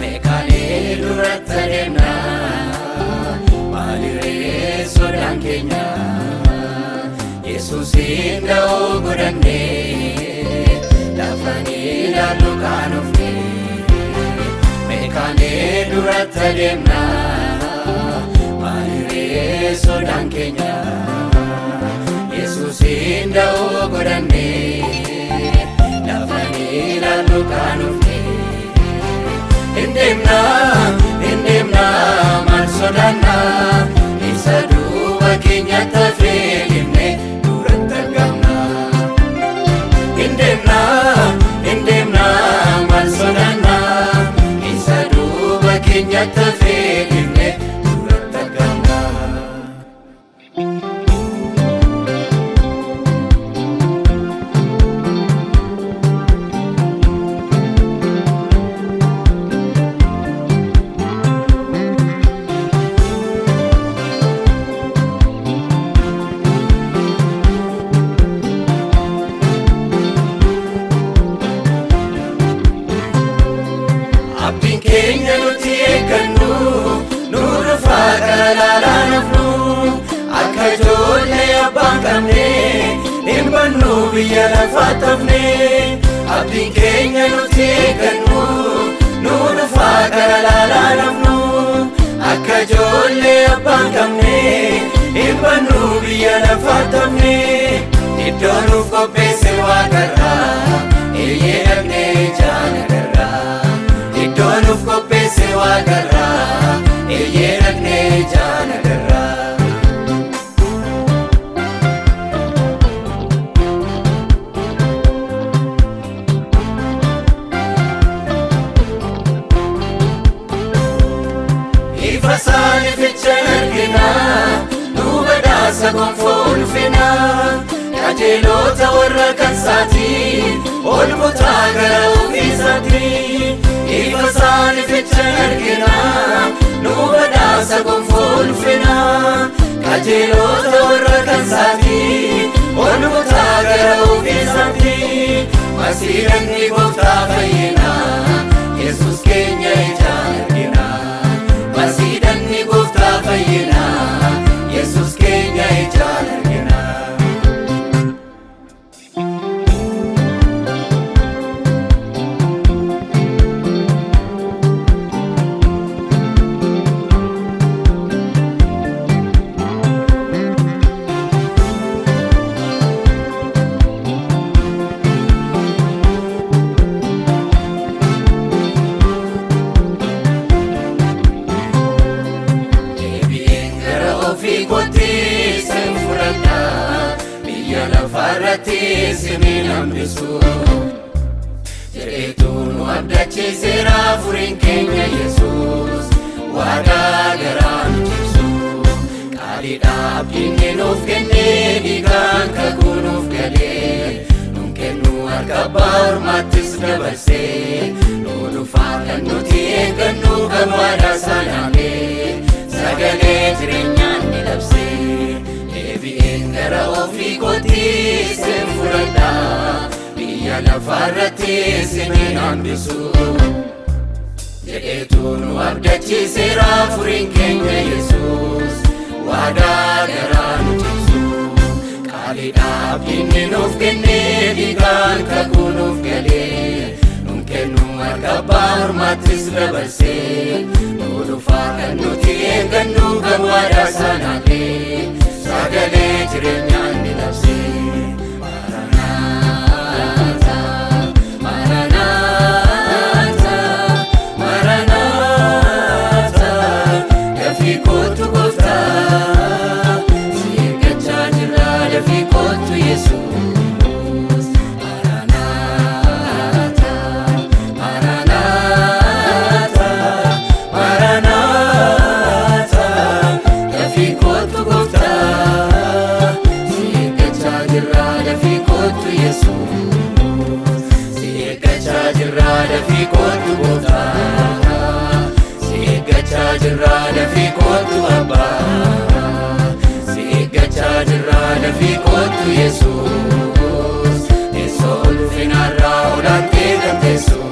Meeqaalee duratti adeemna, maalirree sodaan keenya? Yesuusin da'oo godhannee lafa ilaallu kaanofne. Meeqaalee duratti adeemna, maalirree sodaan keenya? Yesuusin da'oo godhannee lafa ilaallu kaanofne. Indeemna, indeemna, maal sodaanna? Isa duuba keenya tafee deemne duratti argamna. Indeemna, indeemna, maal sodaanna? Isa duuba keenya tafee deemne duratti argamna. Abdiin keenya nuti eeggannu nu dhufaa gara laalaa nafnu. Akka ijoollee abbaan qabne hin bannu biyya lafaa tafne. Abdiin keenya nuti eeggannu nu dhufaa gara laalaa nafnu. Akka ijoollee abbaan qabne hin bannu biyya lafaa tafne. Iddoo nuuf qopheesse waaqarraa, eeyyee, dhaqnee jaalatarraa. Iddoo nuuf qopheesse waaqarraa, eeyyee, dhaqnee jaalatarraa. Ifa isaanii fichan argina, nu badhaasa gonfoo ulfina. Qajeelota warra kan saatii ol butaa gara ofiisaatti. Ifa isaanii fichan argina, nu badhaasa gonfoo ulfina. Qajeelota warra kan saatii ol butaa gara ofiisaatti. Masiiranni gooftaa fayyina, Yesus keenya ijaan argina. Masiidanni gooftaa fayyina, Yesus keenya ijaan argina. Deebi'een gara ofii kootti sin fudhadha, biyya lafaarratti sin hin hambisu. Jedheetu nu abdachiiseera furiin keenya Yesuus, waadaa garaa nu cimsu. Qaaliidha abdiin nuuf kennee, dhiigaan kakuu nuuf galee. Nun kennu harka abbaa ormaattis dabarsee. Nu dhufaa kan nuti eeggannu kan waadaa sanaalee. Sagalee jireenyaan ni labsee. Deebi'een gara ofii kootti sin fudhadha, biyya lafaarratti sin hin hambisu. Jedheetu nu abdachiiseera furiin keenya Yesuus, waadaa garaa nu cimsu. Qaaliidha abdiin nuuf kennee, dhiigaan kakuu nuuf galee. Nun kennu harka abbaa ormaattis dabarsee. Nu dhufaa kan nuti eeggannu kan waadaa sanaalee. Sagalee jireenyaan ni labsee. Maranatha, Maranatha, Maranatha. jirraa dafii kootu gooftaa. Si eeggachaa jirraa dafii kootu abbaa. Si eeggachaa jirraa dafii kootu Yesuus. Teessoo ulfinaarraa olaantee kan teessu.